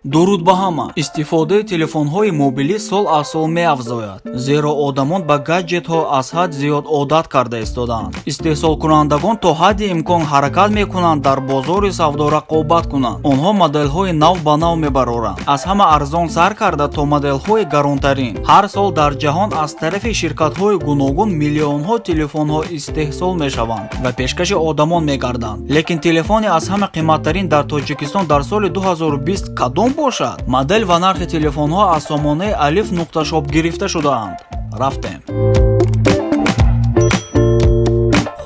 Дуруд ба ҳама. Истифодаи телефонҳои мобилӣ сол аз сол меафзояд, зеро одамон ба гаджетҳо аз ҳад зиёд одат карда истодаанд. Истеҳсолкунандагон то ҳадди имкон ҳаракат мекунанд дар бозори савдо рақобат кунанд. Онҳо моделҳои нав ба нав мебароранд, аз ҳама арзон сар карда то моделҳои гаронтарин. Ҳар сол дар ҷаҳон аз тарафи ширкатҳои гуногун миллионҳо телефонҳо истеҳсол мешаванд ва пешкаши одамон мегарданд. Лекин телефони аз ҳама қиматтарин дар Тоҷикистон дар соли 2020 кадом бошад? Модел ва нархи телефонҳо аз сомонаи Алиф нуқта шоп гирифта шудаанд. Рафтем.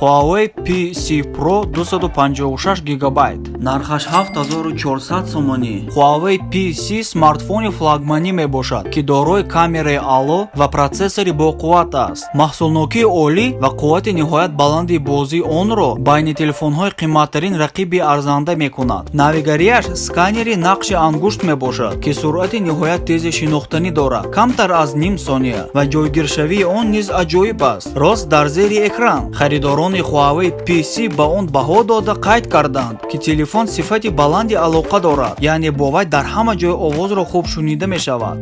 Huawei P30 Pro 256 гигабайт, нархаш 7400 сомонӣ. Huawei P30 смартфони флагманӣ мебошад, ки дорои камераи аъло ва протсессори боқувват аст. Маҳсулнокии олӣ ва қуввати ниҳоят баланди бозии онро байни телефонҳои қиматтарин рақиби арзанда мекунад. Навигарияш сканери нақши ангушт мебошад, ки суръати ниҳоят тези шинохтанӣ дорад, камтар аз ним сония, ва ҷойгиршавии он низ аҷоиб аст, рост дар зери экран. Харидорони Huawei P30 ба он баҳо дода қайд карданд, ки телефон сифати баланди алоқа дорад, яъне бо вай дар ҳама ҷой овозро хуб шунида мешавад.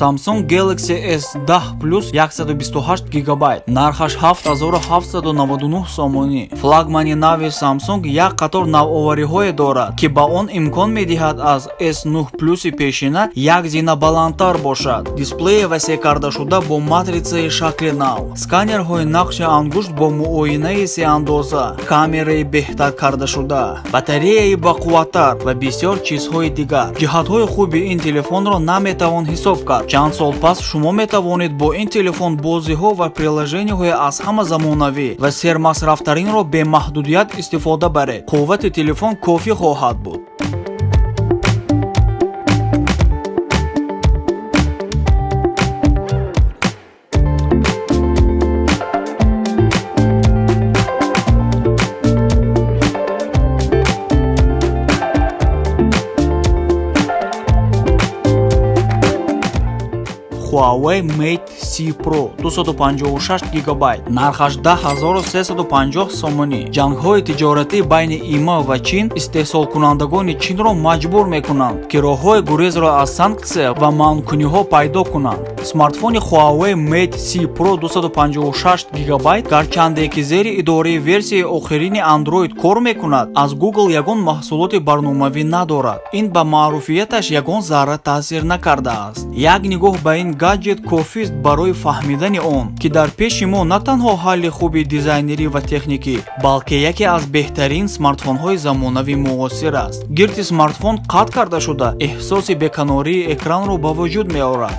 Samsung Galaxy S10 Plus 128 гигабайт, нархаш 7799 сомонӣ. Флагмани нави Samsung як қатор навовариҳое дорад, ки ба он имкон медиҳад аз S9 Plus пешина як зина баландтар бошад. Дисплеи васеъ кардашуда бо матритсаи шакли нав, сканерҳои нақши ангушт бо муоинаи сеандоза, камераи беҳтар кардашуда, батареяи бақувваттар ва бисёр чизҳои дигар. Ҷиҳатҳои хуби ин телефонро наметавон ҳисоб кард. Чанд сол пас шумо метавонед бо ин телефон бозиҳо ва приложениҳои аз ҳама замонавӣ ва сермасрафтаринро бемаҳдудият истифода баред. Қуввати телефон кофӣ хоҳад буд. Huawei Mate C Pro 256 гигабайт, нархаш 10350 сомонӣ. Ҷангҳои тиҷоратӣ байни ИМА ва Чин истеҳсолкунандагони Чинро маҷбур мекунанд, ки роҳҳои гурезро аз санксия ва манъкуниҳо пайдо кунанд. Смартфони Huawei Mate C Pro 256 гигабайт, гарчанде ки зери идораи версияи охирини Android кор мекунад, аз Google ягон маҳсулоти барномавӣ надорад. Ин ба маъруфияташ ягон зарра таъсир накардааст. Як нигоҳ ба ин гаджет кофист барои фаҳмидани он, ки дар пеши мо на танҳо ҳалли хуби дизайнерӣ ва техникӣ, балки яке аз беҳтарин смартфонҳои замонави муосир аст. Гирди смартфон қатъ карда шуда, эҳсоси беканории экранро ба вуҷуд меорад.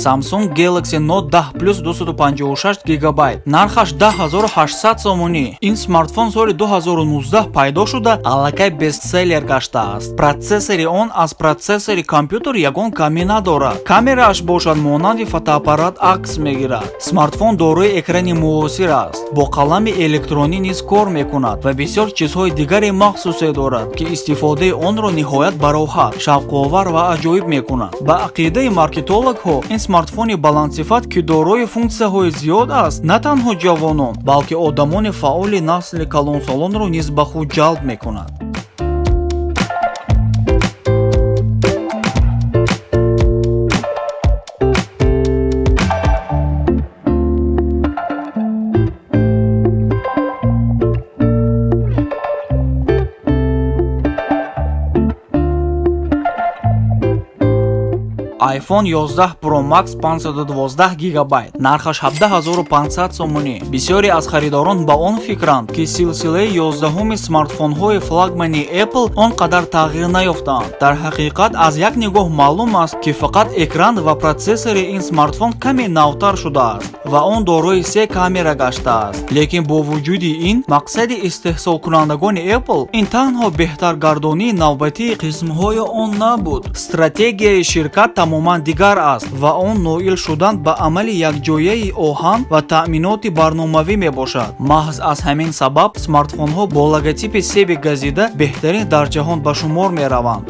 Samsung Galaxy Note 10 Plus 256 гигабайт, нархаш 10800 сомонӣ. Ин смартфон соли 2019 пайдо шуда, аллакай бестселлер гаштааст. Протсессори он аз протсессори компютер ягон камӣ надорад. Камерааш бошад, монанди фотоаппарат акс мегирад. Смартфон дорои экрани муосир аст, бо қалами электронӣ низ кор мекунад ва бисёр чизҳои дигаре махсусе дорад, ки истифодаи онро ниҳоят бароҳат, шавқовар ва аҷоиб мекунад. Ба ақидаи маркетологҳо, ин смартфони баландсифат, ки дорои функсияҳои зиёд аст, на танҳо ҷавонон, балки одамони фаъоли насли калонсолонро низ ба худ ҷалб мекунад. iPhone 11 Pro Max 512 гигабайт, нархаш 17 500 сомонӣ. Бисёре аз харидорон ба он фикранд, ки силсилаи 11-уми смартфонҳои флагмани Apple он қадар тағйир наёфтаанд. Дар ҳақиқат, аз як нигоҳ маълум аст, ки фақат экран ва протсессори ин смартфон каме навтар шудааст ва он дорои се камера гаштааст. Лекин бо вуҷуди ин, мақсади истеҳсолкунандагони Apple ин танҳо беҳтаргардонии навбатии қисмҳои он набуд. Стратегияи ширкат тамоман дигар аст ва он ноил шудан ба амали якҷояи оҳан ва таъминоти барномавӣ мебошад. Маҳз аз ҳамин сабаб смартфонҳо бо логотипи себи газида беҳтарин дар ҷаҳон ба шумор мераванд.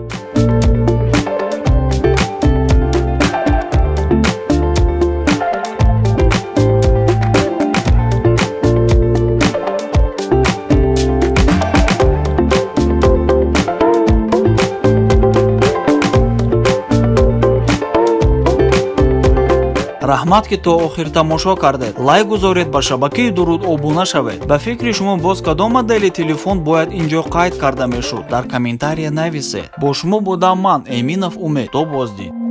Раҳмат, ки то охир тамошо кардед. Лайк гузоред, ба шабакаи Дуруд обуна шавед. Ба фикри шумо, боз кадом модели телефон бояд ин ҷо қайд карда мешуд? Дар комментария нависед. Бо шумо будам ман, Эминов Умед. То боздид.